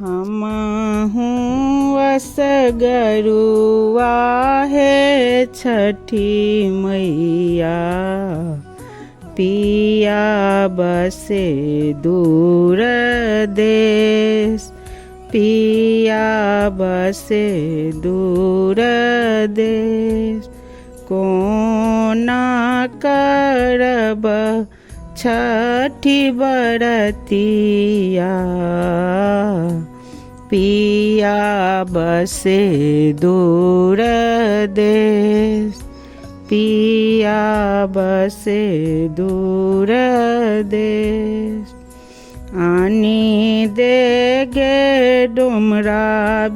हमहूँ असगरुआ हे छठी मैया, पिया बसे दूर देश, पिया बसे दूर देश। कोना करब छठि बरतिया, पिया बसे दूर देश, पिया बसे दूर देश। आनी दे गे डुमरा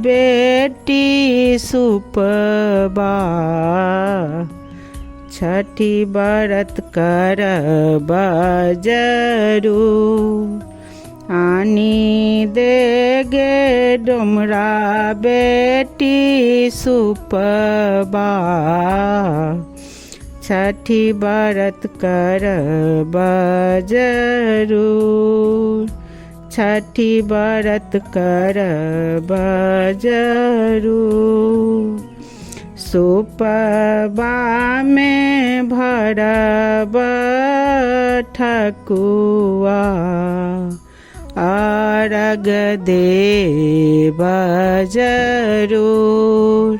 बेटी सुपबा, छठि व्रत करब जरूर। आनी दे गे डुमरा बेटी सुपबा, छठि व्रत करब जरूर, छठि व्रत करब जरूर। सुपबा में भरब ठकुआ, अर्घ देब जरूर,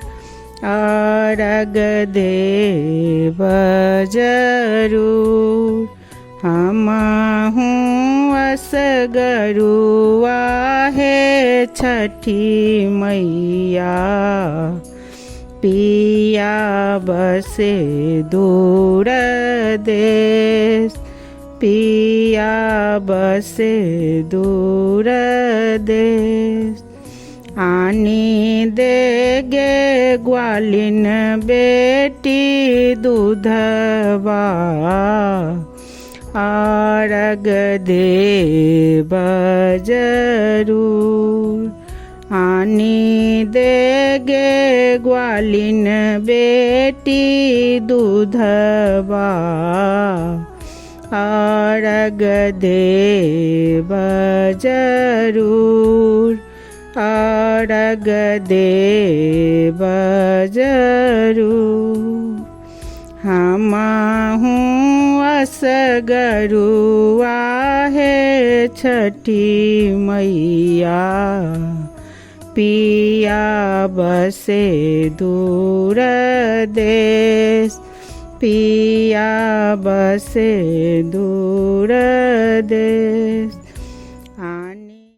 अर्घ देब जरूर। हमहूँ असगरुआ हे छठी मैया, पिया बसे दूर देश, पिया बसे दूर देश। आनी दे गे ग्वालिन बेटी दूधवा, अर्घ देब जरूर। आनी दे गे ग्वालिन बेटी दूधवा, अर्घ देब जरूर, अर्घ देब जरूर। हमहूँ असगरुआ हे छठी मैया, पिया बसे दूर देश, पिया बसे दूर देश।